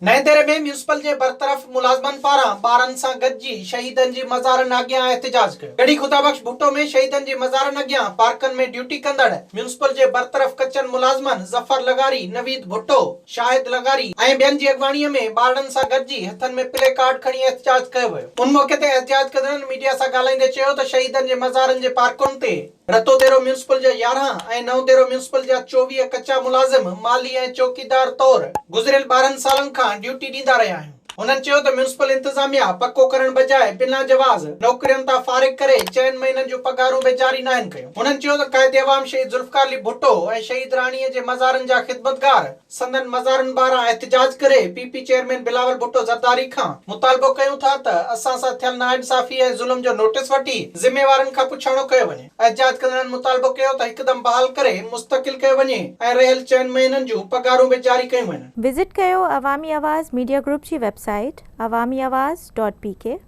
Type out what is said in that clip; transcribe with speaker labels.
Speaker 1: نئين ديري ۾ ميونسپل جي برطرف ملازمن پاران ٻارن سان گڏجي شهيدن جي مزارن اڳيان احتجاج ڪيو. ڳڙهي خدا بخش ڀٽو ۾ شهيدن جي مزارن اڳيان پارڪن ۾ ڊيوٽي ڪندڙ ميونسپل جي برطرف ڪچن ملازمن ظفر لغاري، نويد ڀٽو، شاهد لغاري ۽ ٻين جي اڳواڻي ۾ ٻارڙن سان گڏجي هٿن ۾ پلي ڪارڊ کڻي احتجاج ڪيو ويو. ان موقعي تي احتجاج ڪندڙن ميڊيا سان ڳالهائيندي چيو ته شهيدن جي مزارن جي پارڪن تي رتوديرو ميونسپل جا 11 ۽ نئون ديرو ميونسپل جا 24 ڪچا ملازم مالي ۽ چوڪيدار طور گذريل 12 سالن کان ڊيوٽي ڏيندا رهيا آهيون. هنن چيو ته ميونسپل انتظاميا پڪو ڪرڻ بجاء بنا جواز نوڪرين تان فارغ ڪري چئن مهينن جون پگهارون به جاري ناهن ڪيون. هنن چيو ته قائد عوام شهيد ذوالفقار علي ڀٽو ۽ شهيد راڻي جي مزارن جا خدمتگار سندن مزارن ٻاهران احتجاج ڪري P P chairman Bilawal Bhutto Zardari کان مطالبو ڪيون ٿا ته اسان سان ٿيل ناانصافي ۽ ظلم جو نوٽيس وٺي ذميوارن کان پڇاڻو ڪيو وڃي. احتجاج ڪندڙن مطالبو ڪيو ته هڪدم بحال ڪري مستقل ڪيو وڃي ۽ رهيل چئن مهينن جون پگهارون به جاري ڪيون وڃن.
Speaker 2: وزٽ ڪيو عوامي آواز ميڊيا گروپ جي website Awami Awaz dot P K.